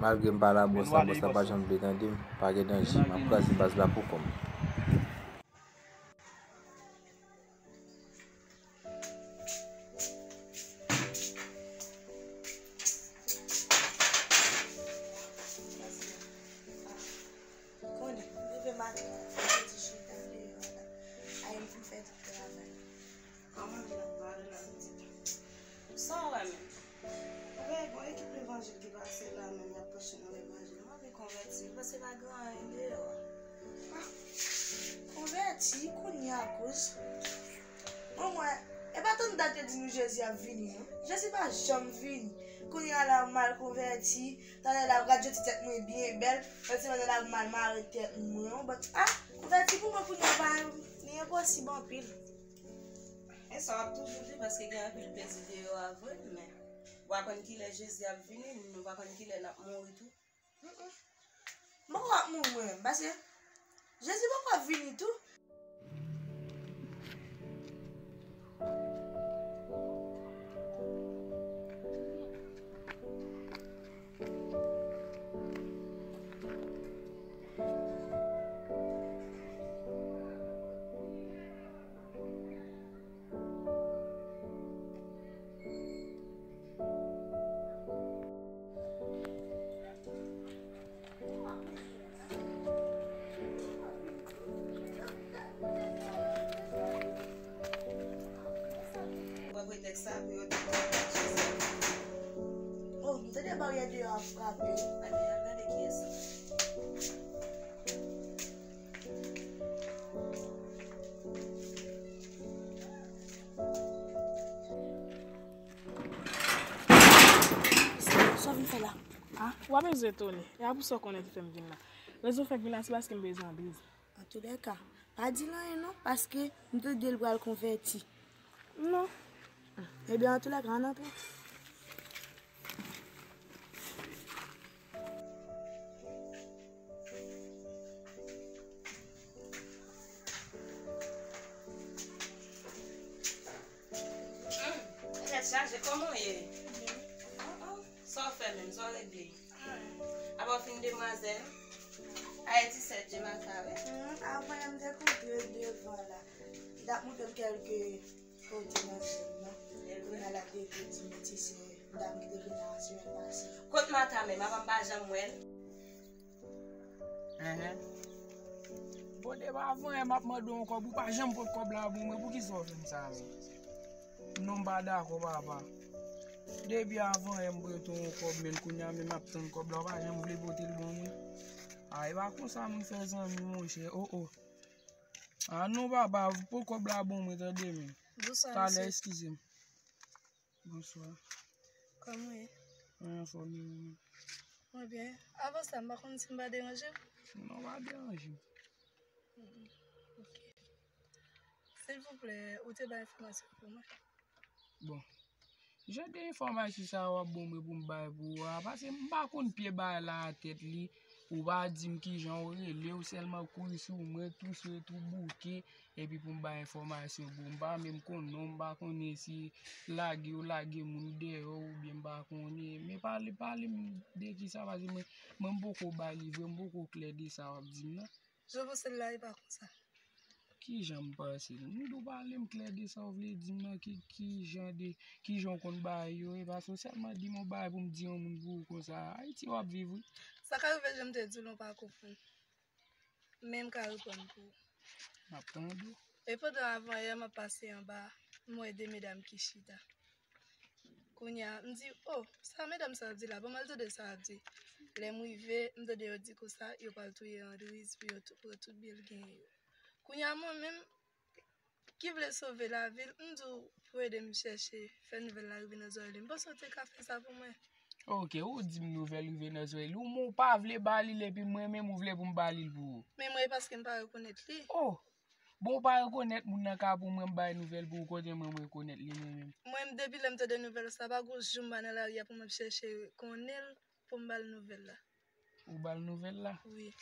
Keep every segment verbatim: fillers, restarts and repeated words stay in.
Malgre m pa la, bòs la, bòs la pa janm vle tande m. Pa gen danje, m ap kraze baz la pou kò m. Konnen, m leve maten an, m te chita deyò la. Ay, m fin fè tout travay. Kòman l ap pale la pitit? Sa w wè menm? Ebyen, gon ekip levanjil ki pase la menm, y ap preche nan levanjil. M anvi konvèti, paske pa gen anyen deyò a. Ah, konvèti, kounye a kouz. Bon, mwen, e pa tann dat yo di nou Jezi ap vini, non. Jezi pa janm vini. Kounye a la, m mal konvèti. Talè la, gad jan ti tèt mwen byen bèl. Lòt semèn la, m al mare tèt mwen. Bon, ah, konvèti pou mwen kounye a, pa, li enposib anpil. E sa w ap toujou di, paske gen anpil pèdi deyò a vre, men ou pa konn kilè Jezi ap vini, nou pa konn kilè n ap mouri tou. Mm, mm. M poko ap mouri mwen menm, paske Jezi poko ap vini tou. Pran pretèks sa pou yo te konn mache sa. Oh, m tande baryè deyò ap frape. Ann al gade kiyès sa. Sa w vin fè la? A, w ap bezwen etone. E a pou sa w konnen ki fè m vin la. Rezon fè m vin la, se paske m bezwen anbiz. Antoulèka, pa di l anyen non, paske m tande l pral konvèti. Non. Ebyen, antoulèka, ann antre. Hum, tèt chaje, kòman w ye? Byen. Oh, oh. Sa w fè menm? Sa w regle? Anyen. Apa w fin demwazèl? Ayiti sèt je maka, wi. Hum, avan yè m te kontre l devan la. Li t ap montre m kèlke kote nan zòn nan. Kounye a l ap devye di m ti sè dam ki te vin la semèn pase. Kot Mata menm? Apa m pa janm wè l? Enhen. Bon, depi avan yè m ap mande w yon kòb, ou pa janm pot kòb la ban mwen, poukisa w fè m sa menm? Non, m pa dakò, papa. Depi avan yè m prete w yon kòb, men kounye a menm m ap tann kòb la, ou pa janm vle pote l ban mwen. A, e pa konsa moun fè zanmi, monchè. Oh, oh. A non, papa, pot kòb la ban mwen, tande, men. Bonswa, talè, mesye. Eskize m. Bonswa. Kòman w ye? Mwen anfòm, e ou menm? Mwen byen. Avan sa, m pa konn si m pa deranje w. Non, pa deranje m. Mm, ok. Silvouplè, ou te bay enfòmasyon pou mwen? Bon. Jan de enfòmasyon sa w ap ban mwen pou m bay pou ou a, paske m pa konn pye bagay la a tèt li. Ou pa di m kijan w rele, ou sèlman kouri sou mwen, tou swete, tou bouke, epi pou m bay enfòmasyon pou ou. M pa menm konn non w, m pa konnen si lage yo lage moun deyò oubyen m pa konnen. Men pale, pale m de kisa, paske mwen, mwen m poko bay li vre, m poko klè de sa w ap di m nan. Jan w panse l la, e pa konsa. Kijan m panse l? M di w pale m klè de sa w vle di m nan, ki, kijan de, kijan w konn bagay yo ye, paske w sèlman di m yon bagay pou m di yon moun pou ou konsa. Ayiti w ap viv, wi. Sa ka rive jan m te di w lan, w pa konprann. Men m ka reprann pou ou. M ap tande w. E pandan avan yè m ap pase anba, m wè de medam ki chita. Kounye a, m di, "O, sa medam sa ap di la, ban m al tande sa ap di." Lè m rive, m tande yo di konsa, yo pral touye Andriz pou yo tou pran tout byen l genyen yo. Kounye a, mwen menm, ki vle sove lavi l, m di w pou ede m chèche, fè nouvèl la rive nan zòrèy li. M panse w te ka fè sa pou mwen. Oke, ou di m nouvèl rive nan zòrèy li, ou, men w pa vle ba li l, epi mwen menm ou vle pou m ba li l pou ou. Men mwen, e paske m pa rekonèt li. O! Bon, ou pa rekonèt moun nan ka pou mwen, m bay nouvèl pou ou, kote mwen, m rekonèt li mwen menm. Mwen, depi lè m tande nouvèl sa, pa gon jou m pa nan lari a pou m ap chèche konnen l, pou m ba l nouvèl la. Ou ba l nouvèl la? Wi.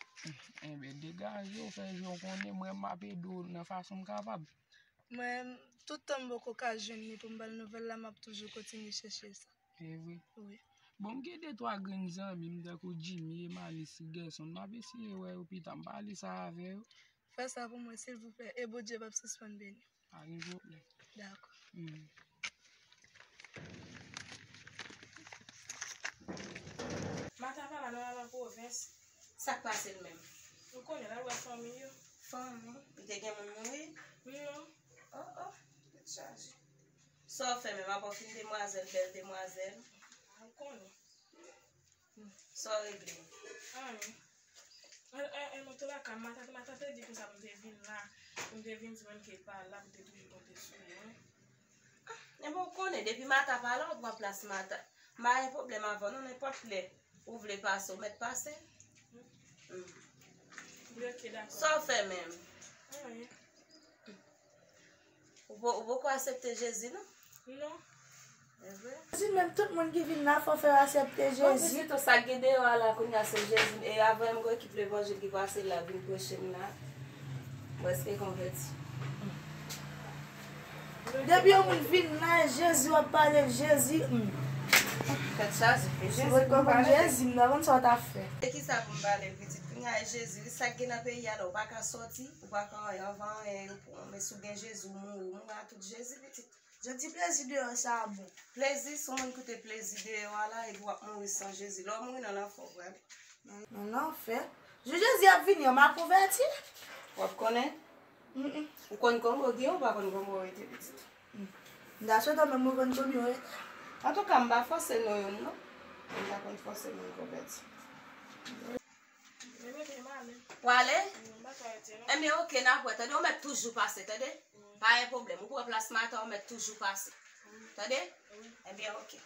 Enben, degaje w, fè jan w konnen, mwen, m ap ede w nan fason m kapab. Mwen, tout tan m poko ka jwenn li pou m ba l nouvèl la, m ap toujou kontinye chèche sa. E vre? Wi. Bon, m gen de twa grenn zanmi m tankou Jimmy, Emalis, Gerson. M ap eseye wè yo pita. M pale sa avè yo. Fè sa pou mwen, silvouplè, e Bondye p ap sispann beni. Pa gen pwoblèm. Dakò. Hmm. Mata pa la, nòmalman pwovens. Sa k pase l menm? Ou konnen, l al wè fanmi yo. Fanmi? Li te gen moun mouri? Non. Oh, oh, tèt chaje. Sa w fè menm, apa w fin demwazèl, bèl demwazèl? Ou konnen. Sa w regle? Anyen. An, an, an, antouka, Mata, Mata te di konsa pou m te vin la, pou m te vin di mwen ke l pa la, pou m te toujou konte sou li, wi. Ah, enben, ou konnen, depi Mata pa la, ou pran plas Mata. M pa gen pwoblèm avè w, non, nenpòt lè ou vle pase, ou mèt pase. Hmm. Wi, ok, dakò. Sa w fè menm? Anyen. Ou po-, ou poko aksepte Jezi, non? Non. Evre? Jezi menm, tout moun ki vin la, fò fè yo aksepte Jezi. Bon, sitou sa k gen deyò a la, kounye a se Jezi. E avè m, gon ekip levanjil ki pase la, vin preche m la. Prèske konvèti. Depi yon moun vin la, Jezi, w ap pale l, Jezi, hmm. Tèt chaje. E Jezi pou m pale? Jezi, m pa konn sa w t ap fè. E kisa pou m pale l, pitit? Kounye a, e Jezi, wi, sa k gen nan peyi a la, ou pa ka sòti, ou pa ka anyen, anvan anyen, yo pran, men si w gen Jezi, ou mouri, ou mouri a tout Jezi, pitit. Jodi plezi deyò sa a bon. Plezi, se yon moun koute plezi deyò a la, epi w ap mouri san Jezi. Lè w mouri nan lanfè, w prale. Nan, nan lanfè? Jou Jezi ap vini an, m a konvèti? W ap konnen? Mm, mm. Ou konn Kongo, gen ou pa konn Kongo rete pitit? Mm. M ta swete menm mwen konn Kongo rete. Antouka, m pa fòse nou youn, non. M pa konn fòse moun konvèti. Pwale? Enben, oke, n ap wè. Tande, ou mèt toujou pase, tande? Pa gen pwoblèm. Ou pran plas Mata, ou mèt toujou pase. Tande? Enben, oke.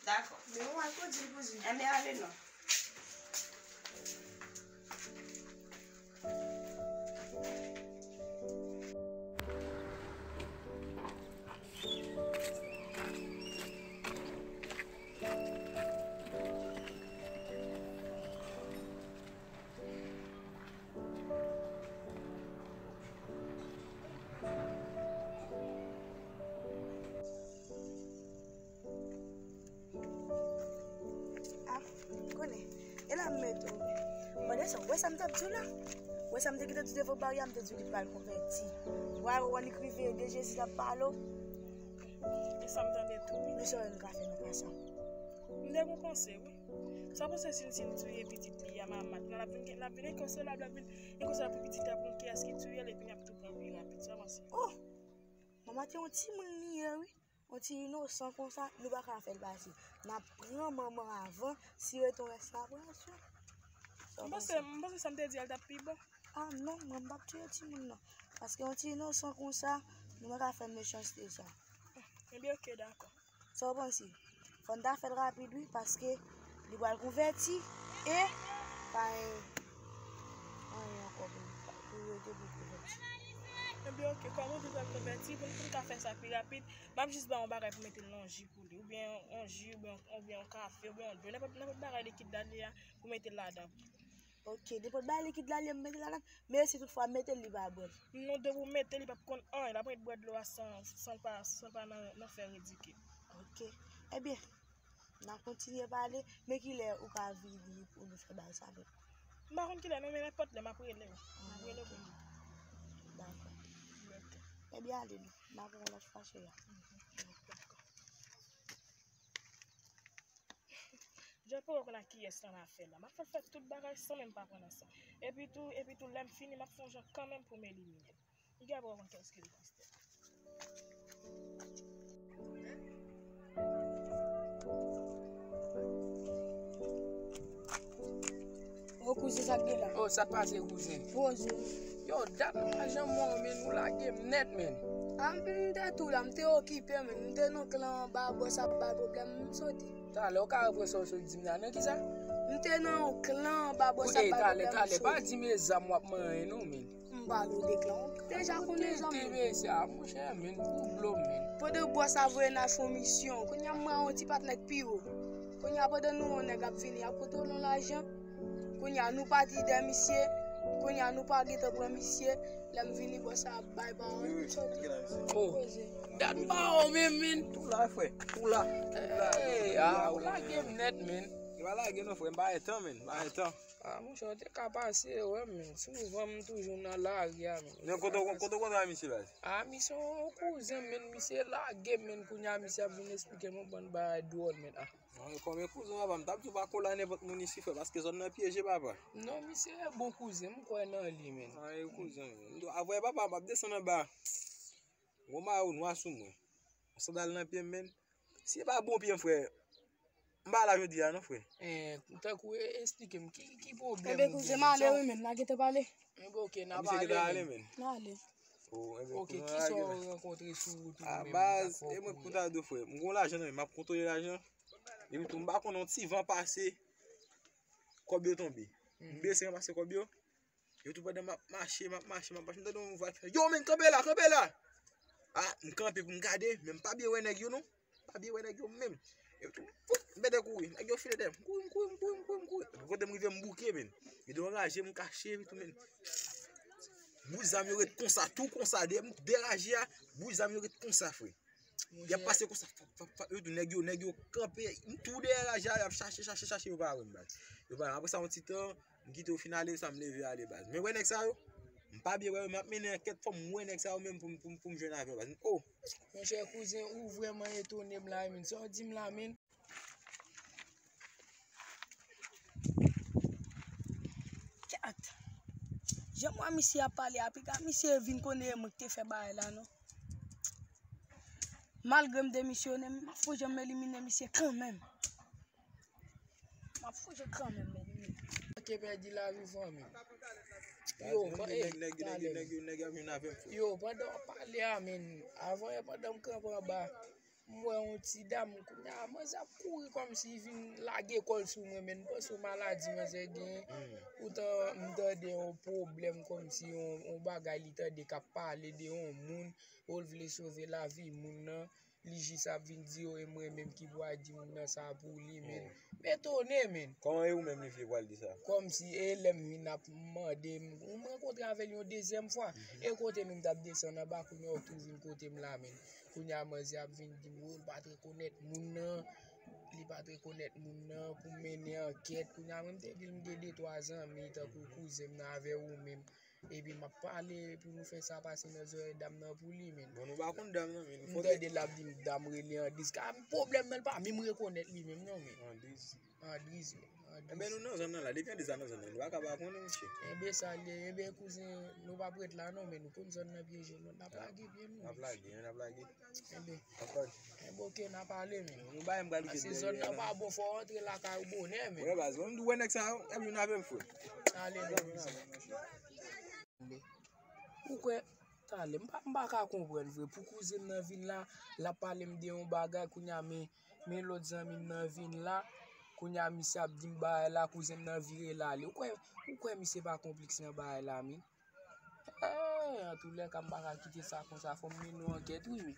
Dakò. Enben, ale non. Ah, ou konnen. E la m mete w. Mande sa, ou wè sa m t ap di w la? Ou wè sa m te gentan di w devan baryè a, m te di w li pral konvèti. Wa, ou wè li k rive de Jezi l ap pale w. E sa m tande tou, wi. Men sa w wè nou ka fè nan ka sa? M te gon panse, wi. Sa w panse si n, si n touye pitit li a, Mamat? Nan l ap vin, l ap vin enkansèlab, l ap vin enkansèlab pou pitit la, pou n kiyès ki touye l, epi n ap tou pran pi rapid. Sa w panse? Oh! Mamat se yon timoun li ye, wi. Yon ti inosan konsa, nou pa ka fè l pase. N ap pran manman avan, si rete yon rès la pran swen. Sa w panse? M panse, m panse sa m te di a, l t ap pi bon. Ah non, mwen m p ap touye timoun nan. Paske yon ti inosan konsa, nou pa ka fè mechanste sa. Ebyen, oke, dakò. Sa w panse? Fò n ta fè l rapid, wi, paske li pral konvèti e pa gen anyen ankò pou, pou rete pou konvèti. Ebyen, oke, kòm ou di pral konvèti, pou n, pou n ka fè sa pi rapid, m ap jis ba w yon bagay pou mete l nan yon ji pou li, oubyen yon ji, oubyen, oubyen yon kafe, oubyen yon dlo, nenpòt, nenpòt bagay likid la li a, pou mete l ladan. Oke, nenpòt bagay likid la li a, m mete l ladan, men si toutfwa m mete l, li pa bwè l. Non, depi w mete l, li p ap konn anyen, l ap ret bwè dlo a san, san l pa, san l pa nan, nan fè ridikil. Oke. Ebyen, n a kontinye pale, men kilè ou ka vini pou nou fè bagay sa menm? M pa konn kilè, non, men nenpòt lè, m ap rele w. M ap rele w pou nou. Dakò. Ebyen, ale nou. N a wè yon lòt fwa, cheri. Dakò. Jay poko konn ak kiyès l an afè la. M ap fè l fè tout bagay san menm pa pran nan sa. Epi tou, epi tou, lè m fini, m ap fè yon jan kanmenm pou m elimine l. Piga poko konn kiyès ki Kristèl. O kouzen, sa k gen la? O, sa k pase, kouzen? Poze. Yo, dat m pa janm wè w, men ou lage m nèt, men. A, m, m te tou la, m te okipe, men. M te nan klan anba, bòs ap bay pwoblèm, m soti. Talè, ou ka reprann sa w sot di m la, nan kisa? M te nan yon klan anba, bòs ap bay pwoblèm, m soti. Talè, talè, pa di m e zam w ap manyen, non, men. M pale w de klan. Ou deja konnen zanmi. Kote mesye a, monchè, men, ou blo m, men. Pandan bòs la voye n al fè yon misyon, kounye a m wè yon ti patnè k pi wo. Kounye a pandan nou wè yon nèg ap vini, ap pote w yon lajan. Kounye a nou pati dèyè misye, Kounye a nou pa gentan pran misye, lè m vini bò sa ap bay pawòl. Wi, wi, kote la misye? Oh, dat pa ou menm, men. Tou la, frè, tou la. Ey, ah, ou lage m nèt, men. Li pa lage non, frè, m pa gen tan, men, m pa gen tan. Ah, monchè, w te ka pase wè m, men. Souvan m toujou nan lari a, men. Men kote w, kote w kontre a misye, baz? Ah, misye yon kouzen m, men. Misye lage m, men. Kounye a, misye ap vin esplike m yon bann bagay dwòl, men. Ah. Non, e kòm e kouzen papa, m t ap di w pa kole a nenpòt moun isi, frè, paske zòn nan pyeje, papa. Non, misye e bon kouzen, m kwè nan li, men. Ah, e kouzen, men. M di w, apre papa, m ap desann anba. Gon mayo nwa sou mwen. Yon sandal nan pye m, men. Si e pa bon pye m, frè, m pa la jodi a, non, frè. Eh, tankou, e, esplike m, ki, ki pwoblèm ou gen, men? Enben, kouzen m ale wi, men. N a gentan pale. Enben, oke, n a pale, men. N ale. Oh, enben, ok, kouzen m kisa w rankontre sou wout ou menm? Ah, baz, e mwen k pou ta di w, frè. M gon lajan nan men m, m ap kontwole lajan. Epi tou, m pa konnen, yon ti van pase, kòb yo tonbe. M bese ranmase kòb yo. Epi tou, pandan m ap mache, m ap mache, m ap mache, m tande yon vwa ki fè, "Yo, men, kanpe la, kanpe la!" Ah, m kanpe pou m gade, men m pa byen wè nèg yo, non. M pa byen wè nèg yo menm. Epi tou, m pèdi kouri. Nèg yo file dèyè m. M kouri, m kouri, m kouri, m kouri, m kouri. Epi kote m rive, m bouke, men. Yo derange m, m kache, epi tou, men. Bouch zam yo ret konsa, tou konsa. Depi m deraje a, bouch zam yo ret konsa, frè. Y ap pase konsa, fap, fap, fap, yo tou, nèg yo, nèg yo kanpe, m tou deraje a, y ap chache, chache, chache, yo pa wè m, baz. Yo pa wè m. Apre sa, yon ti tan, m kite yo fin ale, sa m leve ale, baz. Men wè nèg sa yo, m pa byen wè yo, m ap mennen ankèt, fò m wè nèg sa yo menm pou m, pou m, pou m jwenn avè yo, baz. Oh! Monchè, kouzen, ou vrèman etone m la, men. Sa w di m la, men? Kat. Jan m wè misye ap pale a, piga misye vin konnen e mwen ki te fè bagay la, non. Malgre m demisyone, m ap fouti jan m elimine misye kanmenm. M ap fouti kanmenm, men. Manke pèdi lavi fanmi. Yo, nèg, nèg, nèg, nèg, nèg ap vin avè m, frè. Yo, pandan w ap pale a, men, avan yè, pandan m kanpe anba, m wè yon ti dam, kounye a, manzè ap kouri kòmsi li vin lage kò l sou mwen, men m panse yon maladi manzè genyen. Poutan, m tande yon pwoblèm kòmsi yon, yon bagay li tande k ap pale de yon moun, ou l vle sove lavi moun nan, li jis ap vin di yo, e mwen menm ki pral di moun nan sa pou li, men. M etone, men. Kòman e ou menm li vle pral di sa? Kòmsi, e lè m vin ap mande, m, m rankontre avè l yon dezyèm fwa. E kote nou m t ap desann anba, kounye a ou tou vin kote m la, men. Kounye a manzè ap vin di m, wi, li pa t rekonèt moun nan, li pa t rekonèt moun nan, pou mennen ankèt. Kounye a mwen m te di l m gen de twa zanmi, tankou kouzen m nan avè ou menm. Epi m ap pale pou nou fè sa pase nan zòrèy dam nan pou li, men. Bon, nou pa konn dam nan, men. M tande l ap di m dam rele Andris. Ka pwoblèm nan, l pa menm rekonèt li menm, non, men. Andris. Andris, men. Andris. Enben, nou nan zòn nan la. Depi Andris la nan zòn nan, nou pa ka pa konnen, mesye. Enben, sa l ye. Enben, kouzen, nou p ap ret la, non, men nou konn zòn nan pyeje, non. N ap lage pye nou. N ap lage, n ap lage. Enben. Enben, oke, n a pale, men. Nou bay m pral kite. Pase zòn nan pa bon, fò w antre lakay ou bonè, men. Wè, baz, mwen m di w wè nèg sa yo, y ap vin avè m, frè. Ale, men. Ou kwè, talè, m pa, m pa ka konprann vre. Pou kouzen m nan vin la, l ap pale m de yon bagay, kounye a, men, men lòt zanmi m nan vin la, kounye a, misye ap di m bagay la, kouzen m nan vire l ale. Ou kwè, ou kwè misye pa konplis nan bagay la, men? Eh, antoulèka, m pa ka kite sa konsa, fò m mennen yon ankèt, wi, men.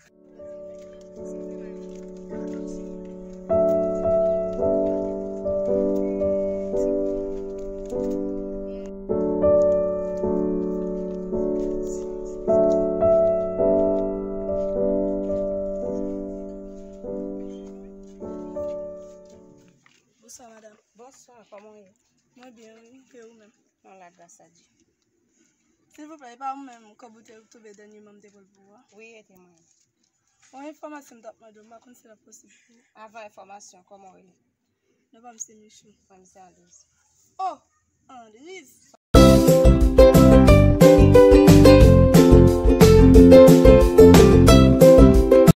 Bonswa, madanm. Bonswa, kòman w ye? Mwen byen, wi. E ou menm? Mwen la, gras a Dye. Silvouplè, e pa ou menm kòb ou te tonbe dènyèman m te pran l pou ou a? Wi, e te mwen. Yon enfòmasyon m t ap mande w, m pa konn si l ap posib pou ou. Avan enfòmasyon, kòman w rele? Non pa m se Michou. Mwen m se Andris. Oh!